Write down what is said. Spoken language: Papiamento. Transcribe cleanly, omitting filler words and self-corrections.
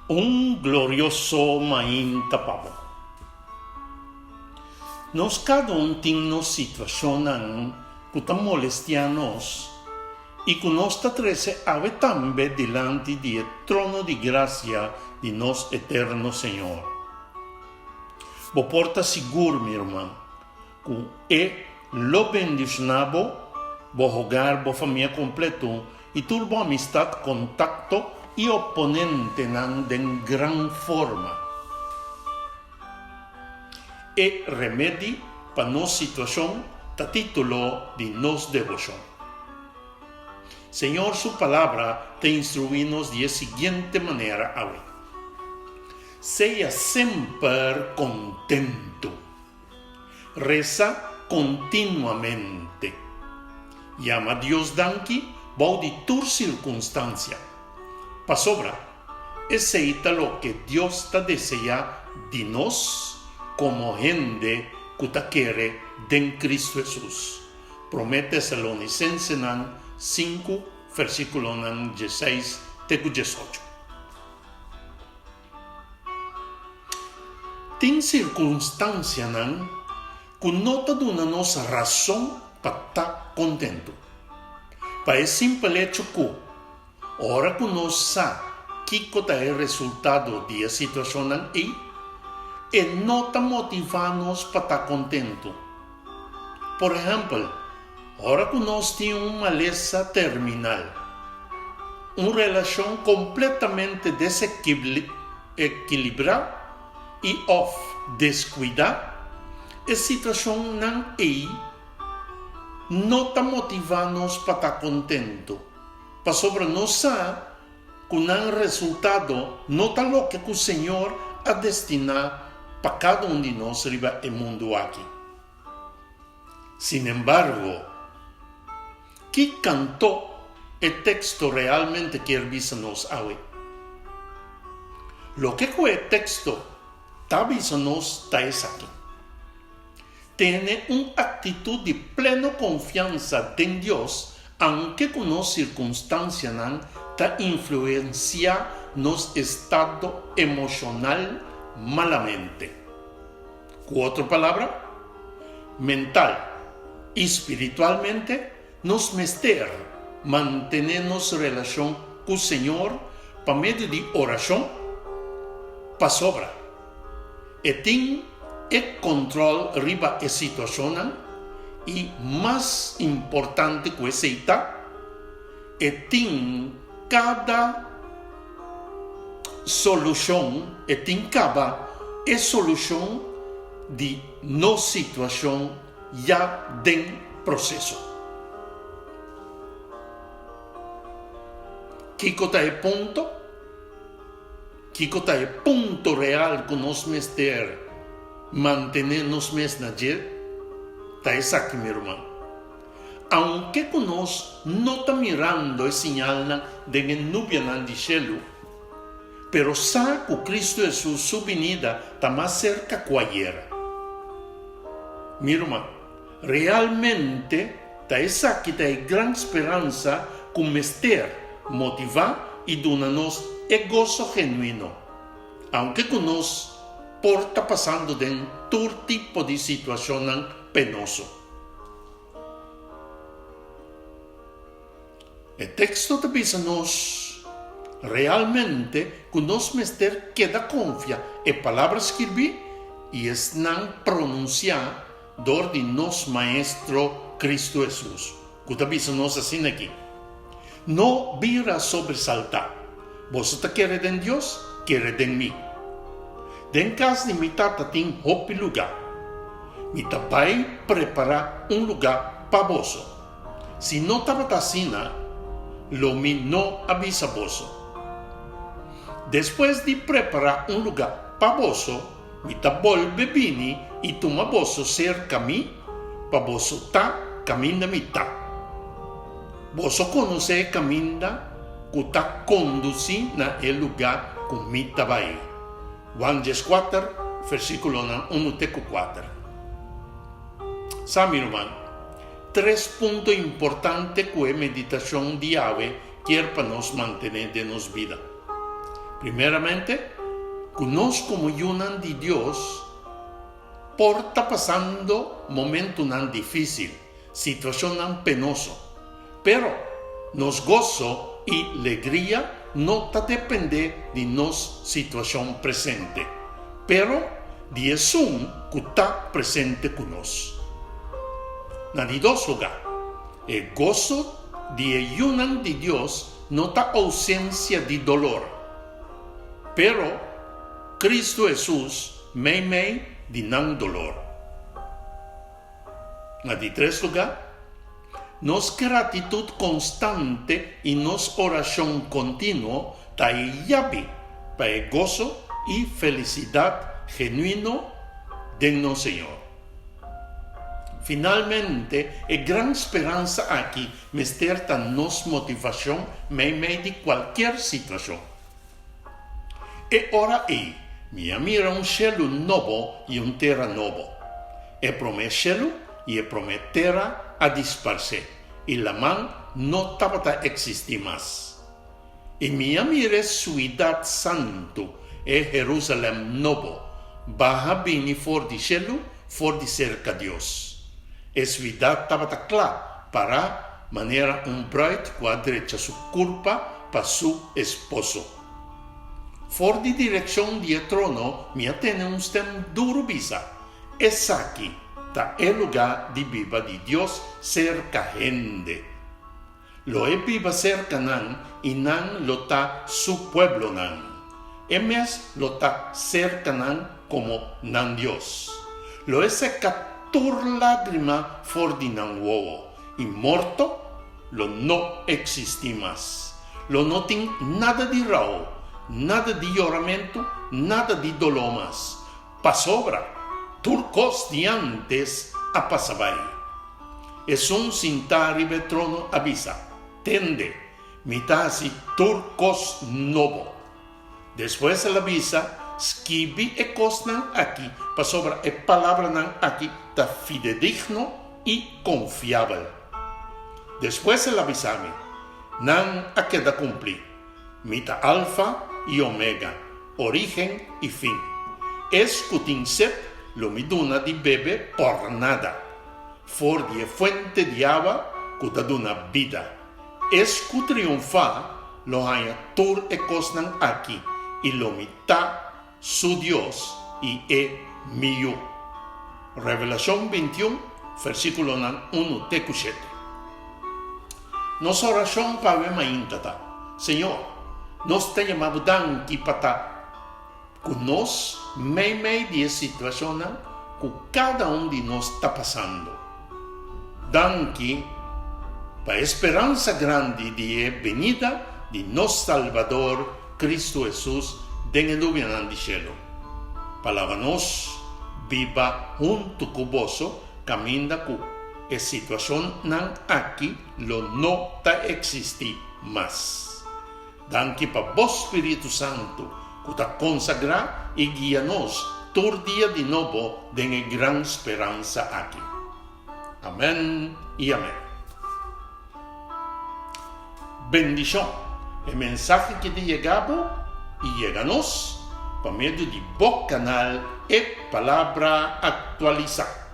Un glorioso mainta pa bo. Nos kada un tin nos situashonnan ku ta molestiá nos i ku nos ta trese awe tambe dilanti di e trono di grasia di nos eterno Señor. Bo por ta sigur, mi ruman, ku E lo bendishoná bo, bo hogar, bo famia kompleto i tur bo amistat, kontakto i oponentenan den gran forma. E remedi pa nos situashon ta título di nos deboshon. Señor su Palabra ta instruí nos di e siguiente manera awe, Sea semper kontentu. Resa kontinuamente. Yama Dios danki bou di tur sirkunstansia. Pasobra, esei ta loke Dios ta deseá di nos komo hende ku ta kere den Kristu Hesus. Promé Tesalonisensenan sinku, versíkulonan dieseis te ku diesocho. Tin sirkunstansianan ku no ta duna nos rason pa ta kontentu. Pa e simpel echo ku, ora ku nos sa kiko ta e resultado di e situashonnan ei, e no ta motivá nos pa ta kontentu. Por ehèmpel, ora ku nos tin un malesa terminal, un relashon kompletamente desekilibrá i òf deskuidá, e situashonnan ei no ta motivá nos pa ta kontentu, pasobra nos sa ku nan resultado no ta loke ku Señor a destiná pa kada un di nos riba e mundu aki. Sinembargo, ki kanto e teksto realmente kier bisa nos awe? Loke ku e teksto ta bisa nos ta esaki, Tene un aktitut di pleno konfiansa den Dios aunke ku nos sirkunstansianan ta influensiá nos estado emoshonal malamente. Ku otro palabra, mental i spiritualmente nos mester mantené nos relashon ku Señor pa medio di orashon, pasobra E tin e kòntròl riba e situashonnan i mas importante ku esei ta, e tin kada solushon, e tin kaba e solushon di nos situashon ya den proseso. Kiko ta e punto? Kiko ta e punto real ku nos mester mantené nos mes na dje? Ta esaki, mi ruman. Aunke ku nos no ta mirando e siñalnan den e nubianan di shelu, pero sa ku Kristu Hesus su binida ta mas serka ku ayera. Mi ruman, realmente ta esaki ta e gran speransa ku mester motivá i duna nos e goso genuino, aunke ku nos por ta pasando den tur tipo di situashonnan penoso. E teksto ta bisa nos realmente ku nos mester keda konfia e palabra skirbí i esnan pronunsiá dor di nos Maestro Kristu Hesus, ku ta bisa nos asina aki, No bira sobresaltá. Boso ta kere den Dios, kere den mi. Den kas di mi Tata tin hopi lugá. Mi ta bai prepará un lugá pa boso. Si no tabata asina, lo mi no a bisa boso. Despues di prepará un lugá pa boso, mi ta bolbe bini i tuma boso serka mi, pa boso ta kaminda mi ta. Boso konosé e kaminda ku ta kondusí na e lugá ku mi ta bai. Juan dieskuater, versíkulonan unu te ku kuater. Sa, mi ruman, Tres punto importante ku e meditashon di awe kier pa nos mantené den nos bida. Primeramente, ku nos komo yunan di Dios por ta pasando momentunan difísil, situashonnan penoso. Pero, nos goso i legria no ta dependé di nos situashon presente, pero di esun ku ta presente ku nos. Na di dos lugá, e goso di e yunan di Dios no ta ousensia di dolor, pero Cristo Hesus meimei di nan dolor. Na di tres lugá, nos gratitut konstante i nos orashon kontinuo ta e yabi pa e goso i felisidat genuino den nos Señor. Finalmente, e gran speransa aki mester ta nos motivashon meimei di kualkier situashon. E ora ei, mi a mira un shelu nobo i un tera nobo. E promé shelu i e promé tera a disparsé, i laman no tabata eksistí mas. I mi a mira e suidat santu, e Herusalèm nobo, baha bini for di shelu, for di serka Dios. E suidat tabata kla pará manera un bruid ku a drecha su kurpa pa su esposo. For di direkshon di e trono mi a tene un stèm duru bisa, Esaki ta e lugá di biba di Dios serka hende. Lo e biba serka nan i nan lo ta su pueblonan. E mes lo ta serka nan komo nan Dios. Lo e seka tur lágrima for di nan wowo, i morto lo no eksistí mas. Lo no tin nada di rou, nada di yoramentu, nada di doló mas, Pasobra tur kos di ántes a pasa bai. Esun sintá riba e trono a bisa, Tende, mi ta hasi tur kos nobo. Despues el a bisa, Skibi e kosnan aki, pasobra e palabranan aki ta fidedigno i konfiabel. Despues el a bisa mi, Nan a keda kumplí. Mi ta Alfa i Omega, orígen i fin. Es ku tin set lo mi duna di bebe pòrnada, for di e fuente di awa ku ta duna bida. Es ku triunfá lo haña tur e kosnan aki, i lo mi ta su Dios i e mi yu. Revelashon bintiun, versíkulonan unu te ku shete. Nos orashon pa awe mainta ta, Señor, nos ta yama Bo danki pa ta ku nos meimei di e situashonnan ku kada un di nos ta pasando. Danki pa e speransa grandi di e benida di nos Salbador Cristo Hesus den e nubianan di shelu. Pa laba nos biba huntu ku boso kaminda ku e situashonnan aki lo no ta eksistí mas. Danki pa bo Spiritu Santu ku ta konsagrá i guia nos tur dia di nobo den e gran speransa aki. Amèn i amèn. Bendishon! E mensahe ki ta yega bo i yega nos pa medio di bo kanal E Palabra Aktualisá.